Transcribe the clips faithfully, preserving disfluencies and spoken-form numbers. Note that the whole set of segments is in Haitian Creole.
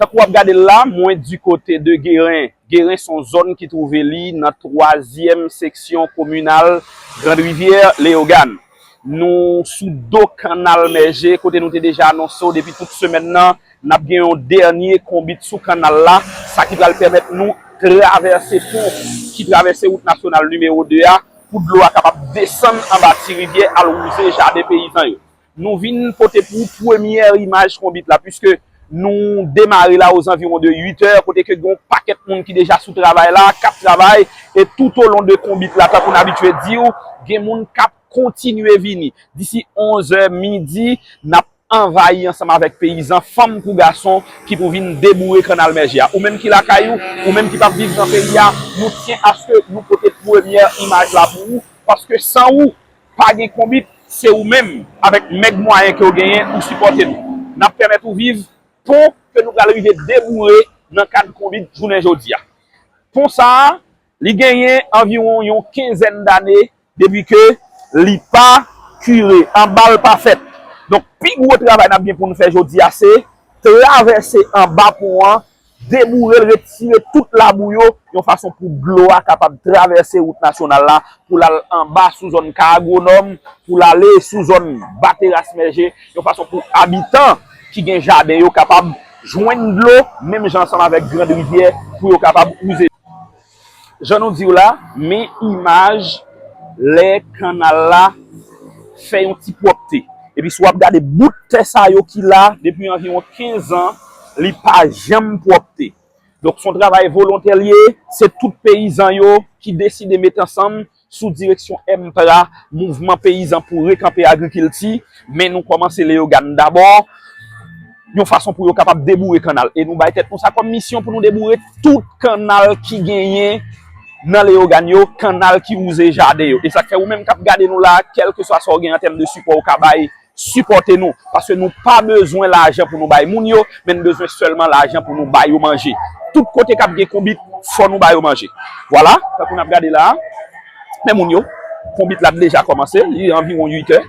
Tankou w ap gade l la, mwen di kote de Geren. Geren se yon zòn ki twouve li nan twazyèm seksyon kominal Grand Rivière, Leyogàn. Nou sou do Kanal Mèje, kote nou te deja anonse w depi tout semèn nan, n ap gen yon dènye konbit sou kanal la, sa ki pral pèmèt nou travèse pon ki travèse wout nasyonal nimewo de a, pou dlo a kapab desann anba Ti Rivyè al wouze jaden peyizan yo. Nou vin pote pou ou premyè imaj konbit la, piske nou demare la ozanviwon de uit è, kote ke gen yon pakèt moun ki deja sou travay la, k ap travay, e tout o lon de konbit la, tankou n abitye di w, gen moun k ap kontinye vini. Disi onz è midi, n ap anvayi ansanm avèk peyizan, fanm kou gason, ki pou vin deboure Kanal Mèje a. Ou menm ki lakay ou, ou menm ki p ap viv nan peyi a, nou tyen aske nou pote premyè imaj la pou ou, paske san ou, pa gen konbit, se ou menm, avèk mèg mwayen ke w genyen, ou sipòte nou. N ap pèmèt ou viv pon ke nou pral rive deboure nan kad konbit jounen jodi a. Pon sa a, li genyen anviwon yon kenzèn dane depi ke li pa kire, anba l pa fèt. Donk, pi gwo travay n ap gen pou n fè jodi a, se travèse anba pon an, deboure l, retire tout labou yo, yon fason pou dlo a kapab travèse wout nasyonal la, pou l al anba sou zòn Ka Agwonòm, pou l ale sou zòn Ba Teras Mèje, yon fason pou abitan ki gen jaden yo kapab jwenn dlo, menm jan ansanm avèk Grand Rivyè, pou yo kapab wouze. Jan nou di w la, men imaj lè kanal la fè yon ti pwòpte. Epi si w ap gade bout tè sa yo ki la depi anviwon kenz an, li pa janm pwòpte. Donk, se yon travay volontè l ye, se tout peyizan yo ki deside met ansanm sou direksyon MPRA, Mouvman Peyizan pou Rekanpe Agrikilti, men nou kòmanse Leyogàn dabò, yon fason pou yo kapab deboure kanal. E nou bay tèt nou sa kòm misyon pou nou deboure tout kanal ki genyen nan Leyogàn yo, kanal ki wouze jaden yo. E sa k fè ou menm k ap gade nou la, kèlkeswa sa w gen an tèm de sipò ou ka bay, sipòte nou. Paske nou pa bezwen lajan pou nou bay moun yo, men n bezwen sèlman lajan pou nou ba yo manje. Tout kote k ap gen konbit, fò nou ba yo manje. Vwala, tankou n ap gade la a, men moun yo, konbit la deja kòmanse, li anviwon uit è.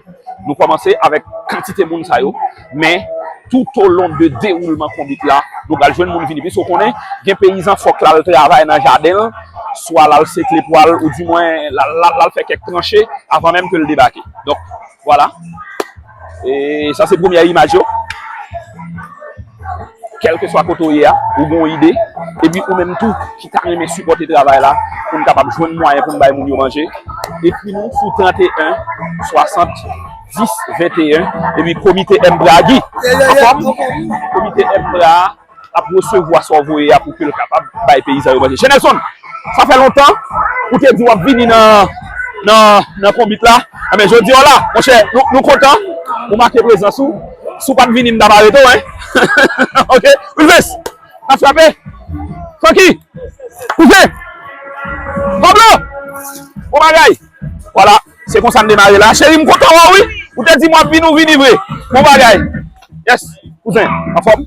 Nou kòmanse avèk kantite moun sa yo, men tout o lon de dewoulman konbit la, nou pral jwenn moun vini. Piske w konnen, gen peyizan fòk l al travay nan jaden l, swa l al sekle pwa l, oudimwen l al, l al, l al fè kèk tranche avan menm ke l debake. Donk, vwala. E sa se premyè imaj yo. Kèlkeswa kote w ye a, ou gen yon ide. Epi ou menm tou ki ta renmen sipòte travay la, pou n kapab jwenn mwayen pou n bay moun yo manje. Ekri nou sou trannteyen swasant dis venteyen. Epi komite MPRA, Guy, anfòm? Komite MPRA ap resevwa sa w voye a pou ke l kapab bay peyizan yo manje. Chez Nelson, sa fè lontan ou te di w ap vini nan, nan, nan konbit la. Enben, jodi a w la, monchè, nou, nou kontan ou make prezans ou. Si w pa t vini, m t ap arete w, en. Ok? Wilfes, n ap frape. Francky, kouzen, Pablo, bon bagay. Vwala, se konsa n demare la. Cheri, m kontan wè w, wi. Ou te di m w ap vini, ou vini vre. Bon bagay. Yes, kouzen, anfòm?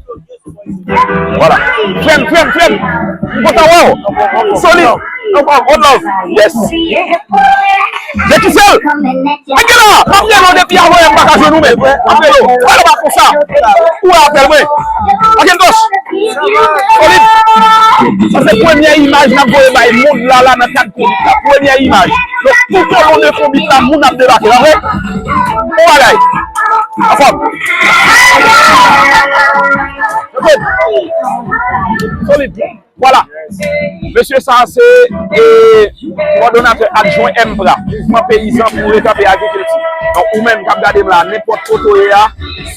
Vwala. Frè m, frè m, frè m. M kontan wè w. Solid. Anfòm, one love. Yes. Jekisèl. Anke la, m ap gade w depi avanyè m pa ka jwenn ou menm. M ap gade w. Wè l pa konsa. Ou wè apèl mwen. Macintosh. Solid. Sa se premyè imaj n ap voye bay mond la, la nan kad konbit la. Premyè imaj. Donk, tout o lon de konbit la, moun ap debake, pa vre? Bon bagay. Anfòm. Solid. Vwala. Mesye sa a se, e, kòdonatè adjwen MPRA, Mouvman Peyizan pou Rekanpe Agrikilti. Donk, ou menm k ap gade m la, nenpòt kote w ye a,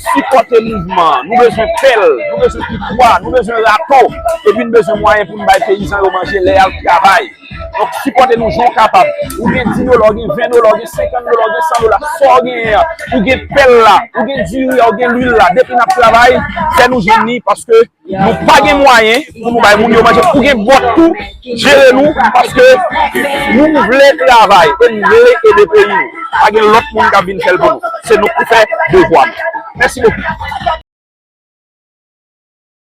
sipòte mouvman an. Nou bezwen pèl, nou bezwen pikwa, nou bezwen rato, epi n bezwen mwayen pou n bay peyizan yo manje lè y al travay. Donk, sipòte nou jan w kapab. Ou gen dis dola, ou gen ven dola, ou gen senkant dola, ou gen san dola, sa w genyen an. Ou gen pèl la, ou gen diri a, ou gen lwil la. Depi n ap travay, fè nou jwenn li, paske nou pa gen mwayen pou nou bay moun yo manje. Ou gen bòt tou, jere nou, paske nou vle travay e n vle ede peyi nou. Pa gen lòt moun k ap vin fè l pou nou. Se nou ki fè devwa nou. Mèsi bokou.